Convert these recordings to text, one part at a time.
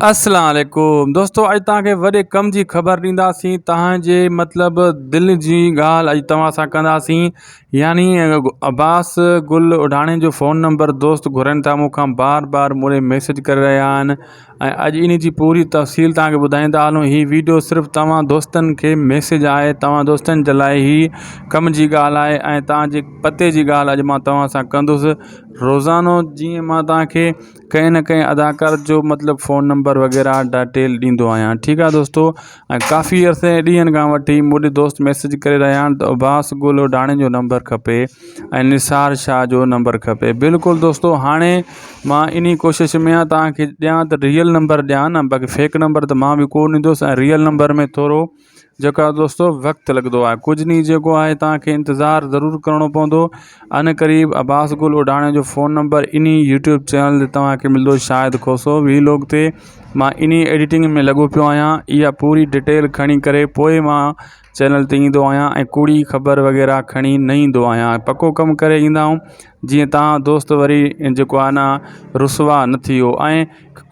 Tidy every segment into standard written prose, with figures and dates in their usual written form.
اسلام عليڪم دوستو اڄ توهان کي وڏي ڪم جي خبر ڏينداسين توهان جي مطلب دل جي ڳالهه اڄ توهان سان ڪنداسين يعني عباس گل اڍاڻي جو فون نمبر دوست گهرن ٿا مون کان بار بار مون ڏي ميسج ڪري رهيا آهن ۽ اڄ ان جي پوري تفصيل توهان کي ٻڌائيندا هلون هي ويڊيو صرف توهان دوستن کي ميسج آهي توهان دوستن جي لاء هي ڪم جي ڳالهه آهي ۽ توهان جي پتي جي ڳالهه اڄ مان توهان سان ڪندس روزانو جيئن مان توهان کي ڪنهن نه ڪنهن اداڪار جو مطلب فون نمبر وغيره ڊيٽيل ڏيندو آهيان ٺيڪ آهي دوستو ۽ ڪافي عرصي ڏينهن کان وٺي مون ڏي دوست ميسج ڪري رهيا آهن ته عباس گل اوڍاڻي جو نمبر کپي ۽ نثار شاهه جو نمبر کپي بلڪل دوستو هاڻي مان انهي ڪوشش ۾ آهيان توهان کي ڏيان ته ريئل نمبر ڏيان نه باقي فيڪ نمبر ته مان به ڪو نه ڏيندس ۽ ريئل نمبر ۾ ٿورو جيڪو آهي دوستو وقت لڳندو آهي ڪجهه ڏينهن جيڪو آهي توهان کي انتظار ضرور ڪرڻو پوندو ان قريب عباس گل اوڍاڻي جو فون نمبر انهي يوٽيوب چينل تي توهان کي ملندو شاهد کوسو وي لاگ تي مان انهي ايڊيٽنگ ۾ لڳو پيو آهيان اها پوري ڊيٽيل کڻي ڪري پوء مان چينل تي ايندو آهيان ۽ ڪوڙي خبر وغيره کڻي نه ايندو آهيان پڪو ڪم ڪري ايندا آهيون جيئن توهان دوست وري جيڪو آهي نه رسوا نه ٿيو ۽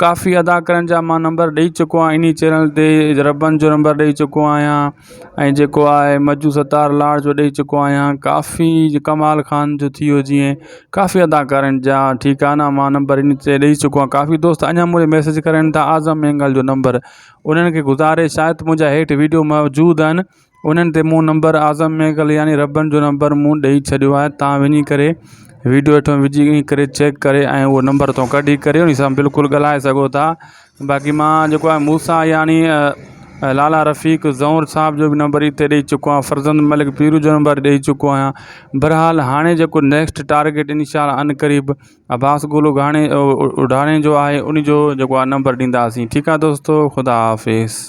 ڪافي اداڪارن جا مان نمبر ڏئي چڪو آهيان انهي چينل تي ربن جو نمبر ڏئي چڪو آهيان ۽ جيڪو آهي مجو ستار لاڙ جو ڏئي چڪو آهيان ڪافي ڪمال خان جو ٿي ويو جيئن ڪافي اداڪارن جا ٺيڪ آهي نه مان نمبر ان تي ڏئي چڪو آهيان ڪافي دوست اڃا مون ڏي ميسيج ڪرن ٿا اعظم مينگل جو نمبر انهن کي گذارش آهي ته منهنجا هيٺ ويڊيو موجود آهن انهن تي مون نمبر اعظم مينگل يعني ربن جو نمبر مون ڏئي ڇڏيو آهي تان وڃي ڪري ويڊيو هيٺو وجهي ڪري چيڪ ڪري ۽ اهو نمبر تون ڪڍي ڪري ان سان بلڪل ڳالهائي سگهو ٿا باقي مان جيڪو آهي موسيٰ يعني لالا رفيق زئور صاحب جو به نمبر هتي ڏئي چڪو آهيان فرزند ملڪ پيرو جو نمبر ڏئي چڪو آهيان بهرحال هاڻي جيڪو نيڪسٽ ٽارگيٽ انشاء الله عنقريب عباس گل اگهاڻي اڍاڻي جو آهي ان جو جيڪو آهي نمبر ڏينداسين ٺيڪ آهي دوستو خدا حافظ.